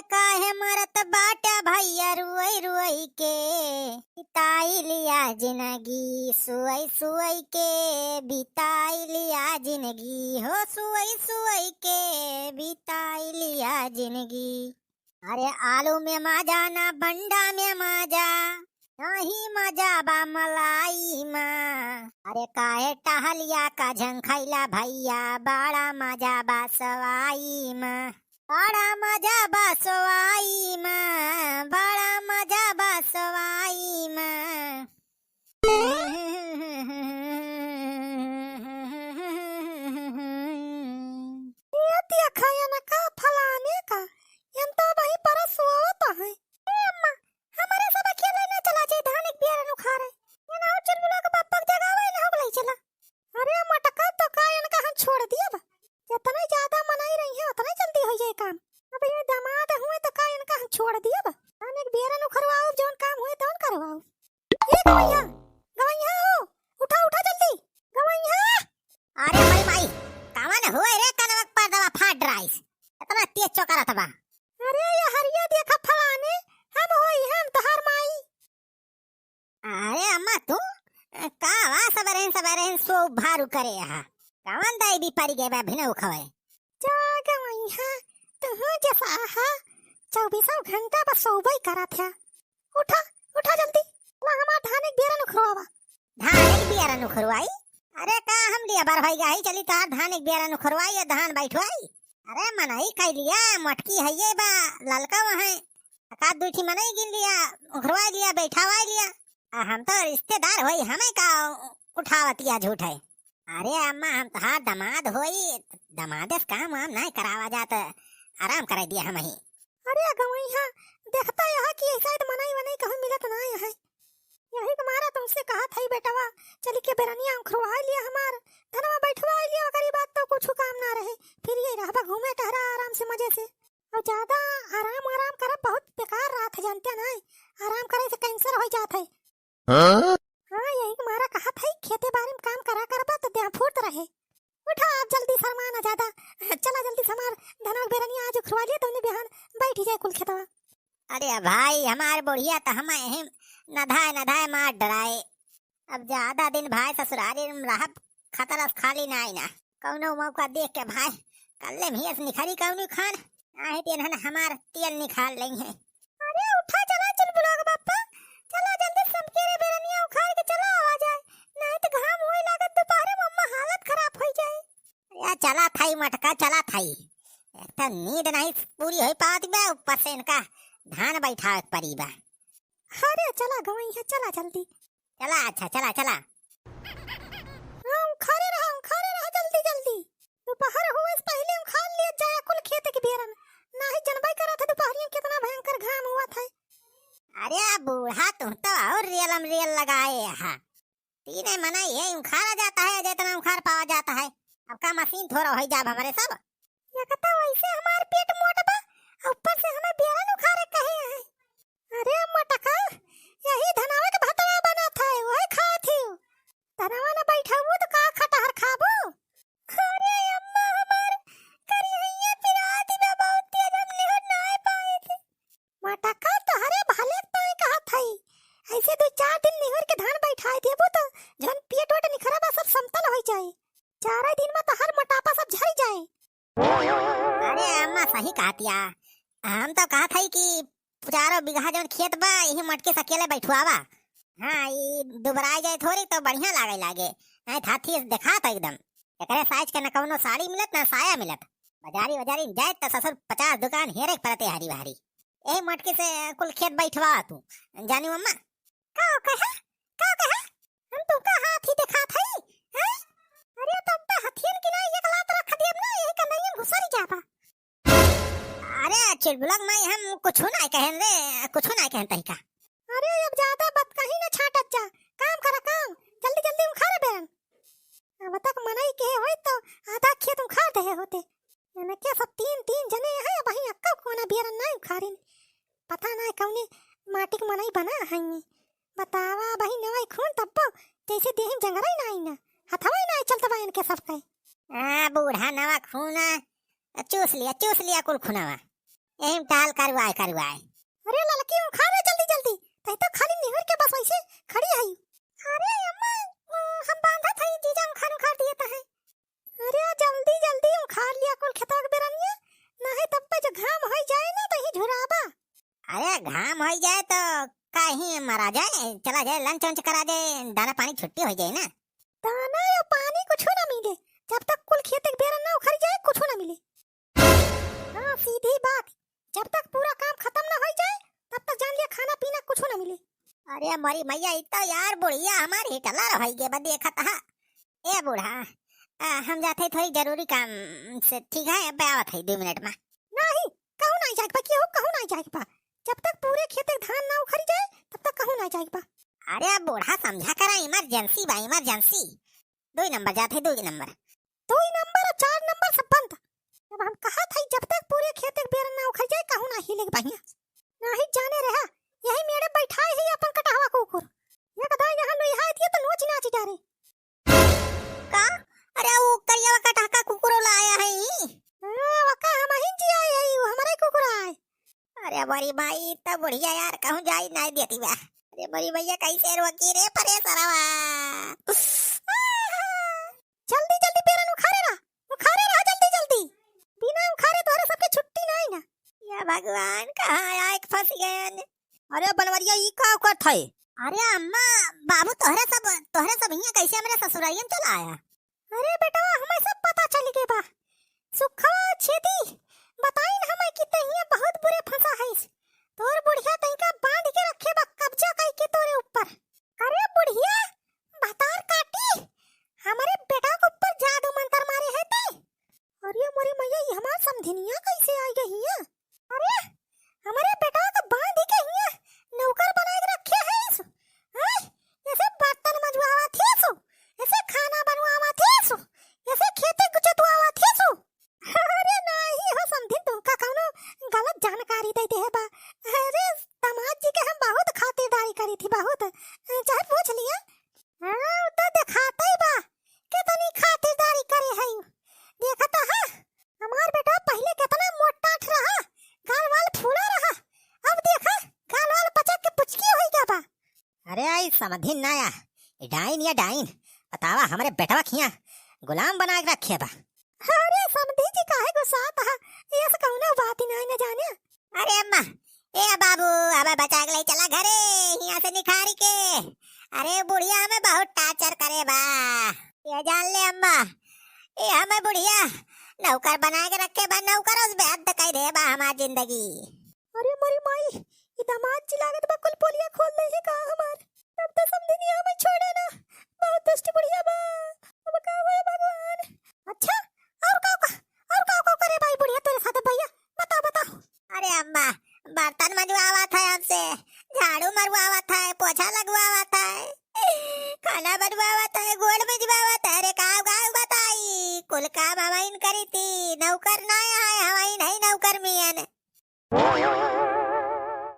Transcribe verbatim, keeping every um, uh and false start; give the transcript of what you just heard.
काहे मरत बाटा भैया रुई रुई के, बिताई लिया जिंदगी सुई सुई के, बिताई लिया जिंदगी हो सुई सुई के, बिताई लिया जिंदगी। अरे आलू में मजा ना बंडा में मजा, नहीं मजा बा मलाई मा। अरे काहे टहलिया का झंखैला भैया, बड़ा मजा बा सवाई मा। बड़ा मजा बा सवाई मा, बड़ा मजा बा सवाई मा। ये देखा, ये ना का फलाने का, ये तो वही पर सोवत है। ए अम्मा, हमारे सब अकेले ना चला जाए धान एक बियारन उखारे। ये ना और चुलबुला के पप्पा के जगह वही ना हो गई चला। अरे मटका तो का इनका हम छोड़ दिया बा। जितना ज्यादा मनाई रही है उतना जल्दी हो जाए काम। अब ये दामाद हुए तो का इनका हम छोड़ दिया बा। धान एक बियारन उखरवाओ, जौन काम हुए तौन करवाओ। ए गवैया, गवैया हो, उठा उठा जल्दी, गवैया। अरे माई माई, कवन हुए रे कनवा के पर्दवा फाट रहा है, इतना तेज चौकरत बा। अरे ये हरिया देखा फलाने, हम होई हम तोहार माई। अरे अम्मा तू, का वा सबरेन सबरेन सो भारू करे हा, कवन दाई भी परी गए बा भिनऊ खवे। जा गवैया, तू जैसा हा, चौबीसों घंटा बस सोबई करत है। उठा, उठा जल्दी। ला हमार धान एक बियारन उखरवावा। धान एक बियारन उखरवाई? अरे का हम लेबर होई गई, चली तार धान एक बियारन उखरवाई या धान बैठवाई? अरे मनई कई लिया, मटकी है ये बा, ललका वहाँ। एकाध दुई ठी मनई गिन लिया, उखरवाई लिया, बैठावाई लिया। आ हम तो रिश्तेदार होई, हमें का उठावतिया झूठ है। अरे अम्मा, हम तोहार दामाद होई, दामादे से काम वाम नाहीं करावा जात, आराम कराई दिया हम ही। अरे गवैया, देखता यह कि ऐसा तो मनई वनई कहूँ मिलत नाहीं है। यही के मारा तुमसे कहत हई बेटवा, चली के बेरनिया उखरवाई लिया हमार, धनवा बैठवाई लिया, ओकरी बाद तो कुछ काम ना रहे, फिर ये रहबा घूमे टहरा आराम से मजे से। और ज्यादा आराम आराम करब बहुत बेकार रहत है, जानते नाहीं, आराम करे से कैंसर हो जात है। हाँ? हाँ, यही के मारा कहत है, खेते बारी में काम करा करबा तो देह फुर्त रहे। उठा आप जल्दी, शर्मा ना ज्यादा। चला जल्दी से हमार धनवा के बेरनिया आज उखरवा लिया, तौने बिहान बैठ जाए कुल खेतवा। अरे भाई, हमार बुढ़िया तो हम यही नधाए नधाए मार डराए। अब ज्यादा दिन भाई ससुरारी में रहब, खतरस खाली नाई ना। कौनो मौका देख के भाई, कल्ले में हियस निखरी कौनो खान। आहे तेनहन हमार तेल निखार लेइहैं। अरे उठा, चला चुलबुला के बापा, चला जल्दी समकेरे बेरनिया उखार के चला आवा जाए, नाहीं तो घाम होए लागत दोपहरे में अम्मा हालत खराब होई जाए। या चला थाई मटका, चला थाई। एक तो नींद नाहीं पूरी होई पावत बा, ऊपर से इनका धान बैठावे के परी बा। अरे चला गवैया, चला जल्दी। चला, अच्छा, चला, चला। हाँ, उखारे रहा, उखारे रहा, जल्दी, जल्दी। दोपहर होवे से पहिले उखार लिया जाए कुल खेत के बेरन। नाहीं जनबई करत है दोपहरिया कितना भयंकर घाम हुआ था। अरे बूढ़ा, तू तो और रेलम रेल लगाए हा। तीने मना ये उखारा जाता है, जितना उखार पावा जाता है। अब का मशीन थोड़ा होई जाब हमरे सब। या कता वैसे हमार पेट मोट बा, और ऊपर से हमें बेरन उखारे कहे है। अरे मटका, यही धनवा के भतवा बनत है, वही खात ही। धनवा न बैठाबू तो का खटहर खाबू? अरे अम्मा हमार, करिहैया पिरात बा बहुत तेज, हम निहुर नाय पाइत। मटका तोहरे भले ताई कहत हई, ऐसे दो चार दिन निहुर के धान बैठाए देबू तो जौन पेट वेट निखरा बा सब समतल होई जाए, चार दिन में तोहर मोटापा सब झड़ जाए। अरे अम्मा सही कहतिया, हम तो कहत हई कि चारों बीघा जौन खेत बा, यही मटके से अकेले बैठवावा। हाँ, ई दुबराई जाए थोड़ी तो बढ़िया लागे लागे, नहीं थाथी देखात एकदम। एकरे साइज के न कौनो साड़ी मिलत न साया मिलत। बाजारी बाजारी में जाए त ससुर पचास दुकान हेरे के पड़ते हारी भारी। यही मटके से कुल खेत बैठवा तू, जानी अम्मा। का कहे? का कहे? हम तुमका हाथी देखात हई, हैं? अरे तब तो हथियन की ना एक लात रख दियब ना, यही कन्हैया घुसरी जाबा। अरे चुलबुलक माई, हम कुछ ना कहन रे, कुछ ना कहन तही का। अरे अब ज्यादा बात कहीं ना छाटत जा, काम करा काम, जल्दी जल्दी उखारे बेरन। अब तक मनई के होई तो आधा खेत उखार दे होते। एने के सब तीन तीन जने हैं, अब ही अक्का कोना बेरन ना उखारिन। पता ना कौने माटी के मनई बना है। बतावा, बही नवा खून तब्बो, जैसे देह में जंगरा ही ना आई ना, हथवा ही ना आई चलत बा इनके सब कहे। आ, बूढ़ा नवा खून आ, चूस लिया, चूस लिया कुल खुनावा। यही में टाल करवाए, करवाए। अरे ललकी, उखाड़ रे जल्दी जल्दी, तही तो खाली निहुर के बस वैसे खड़ी है। अरे अम्मा, ओ, हम बांधत हई, जीजा उखाड़ उखाड़ दिए तो है। अरे जल्दी जल्दी उखाड़ लिया कुल खेतवा के बेरनिया, नहीं तब पे जो घाम होई जाए ना तो ही झुराबा। अरे घाम होई जाए तो काहे मरा जाए, चला जाए, लंच वंच करा जाए, दाना पानी छुट्टी हो जाए ना। दाना या पानी कुछ ना मिले, जब तक कुल खेत के बेरन ना उखड़ जाए कुछ ना मिले। हाँ, सीधी बात, जब तक पूरा काम खत्म ना होई जाए तब तक जान लिया खाना पीना कुछ ना मिले। अरे मोरी मैया, ई तो यार बुढ़िया हमार हिटलर होई गे बा, देखत हा। ए बूढ़ा, आ, हम जात हई थोड़ी जरूरी काम से, ठीक है? अब आवत हई दो मिनट में। नहीं, कहूँ ना जाए के बा, केहू कहूँ ना जाए के बा। जब तक पूरे खेत के धान ना उखड़ जाए, तब तक कहूँ ना जाए के बा। अरे अब बूढ़ा समझा करा, इमरजेंसी बा, इमरजेंसी। दो ही नंबर जात हई, दो ही नंबर। दो ही नंबर और चार नंबर सब बंद। जब हम कहत हई, जब तक पूरे खेत के बेरन ना उखड़ जाए, कहूँ ना हिले के बा हियाँ। नाही जाने रहा, यही मेड़े बैठाए ही अपन कटहवा कुकुर। एक दाई यहाँ लुइहाए दिए तो नोच नाच डारे। का? अरे, ऊ करियावा कटहका कुकुरो लाया है ई? हाँ, वका हमहिन जियाए है, ऊ हमरे कुकुर आए। अरे, बड़ी माई, त बुढ़िया यार कहूँ जाई नाई देती बा। अरे, बड़ी भैया, कैसे रोकी रे परेसरवा? जल्दी, जल्दी बेरन उखारे रहा, उखारे रहा जल्दी, जल्दी। बिना उखारे तोहरे सबके छुट्टी नाई ना। या भगवान, कहाँ आए के फंस गए? अरे बनवरिया, ई का करत है? अरे अम्मा, बाबू तोहरे सब, तोहरे सब हियाँ कैसे हमरे ससुरारियन चला आया? अरे बेटवा, हमें सब पता चल गए बा। सुखवा छेदी बताइन हमें कि ते हियाँ बहुत बुरे फंसा हइस। तोर बुढ़िया तइका बांध के रखे बा, कब्जा कई के तोरे ऊपर। अरे बुढ़िया, भतार काटी, हमरे बेटा के ऊपर जादू मंतर मारे है ते। अरे मोरे मैया, ये हमार समधिनिया कैसे आई गई है? अरे, हमरे बेटा के बांध के हियाँ नौकर बनाए के रखे है इसु। हैं? ऐसे बर्तन मजवावा थे सु, ऐसे खाना बनवावा थे सु, ऐसे खेते जोतवावा थे सु। अरे नाही हो समधिन, तुमका कौनो गलत जानकारी दे दे बा। अरे दामाद जी के हम बहुत खातिरदारी करी थी, बहुत। चाहे पूछ लिया। हाँ, उ तो देखाते ही बा, कितनी खातिरदारी करे है। देखा तो है, हमार बेटा पहले कितना मोटाठ रहा, गाल वाल फूला रहा, अब देखा, गाल वाल पचक के पुचकी होई गया बा। अरे आई समधिन ना या, ई डाइन या डाइन, बतावा हमरे बेटवा खिया गुलाम बना के रखे बा। अरे समधी जी काहे गुस्सात हा, ये से कौनो बात ही नहीं न जाने। अरे अम्मा, ए बाबू, अब बचा के ले चला घरे, हियाँ से निखारी के। अरे बुढ़िया हमें बहुत टार्चर करे बा, ये जान ले अम्मा, ये हमें बुढ़िया नौकर बना के रखे बा, नौकर उस बेहद कई दे बा हमार जिंदगी। अरे मोरी माई, ई दामाद जी लागत बा कुल पोलिया खोल दे है का हमार। अब तो समधिनिया हमें छोड़े ना, बहुत दुष्ट बुढ़िया बा। अब का होए भगवान। अच्छा, और का, का, और का, का करे भाई बुढ़िया तेरे साथ भैया? बताओ, बताओ। अरे अम्मा, बर्तन मंजवावत है हमसे, झाड़ू मरवावत है, पोछा लगवावत है, खाना बनवावत है, गोड़ मंजवावत है। अरे का, का बताई, कुल काम हमाइन करी थी, नौकर ना है, हमाइन है नौकर मियन।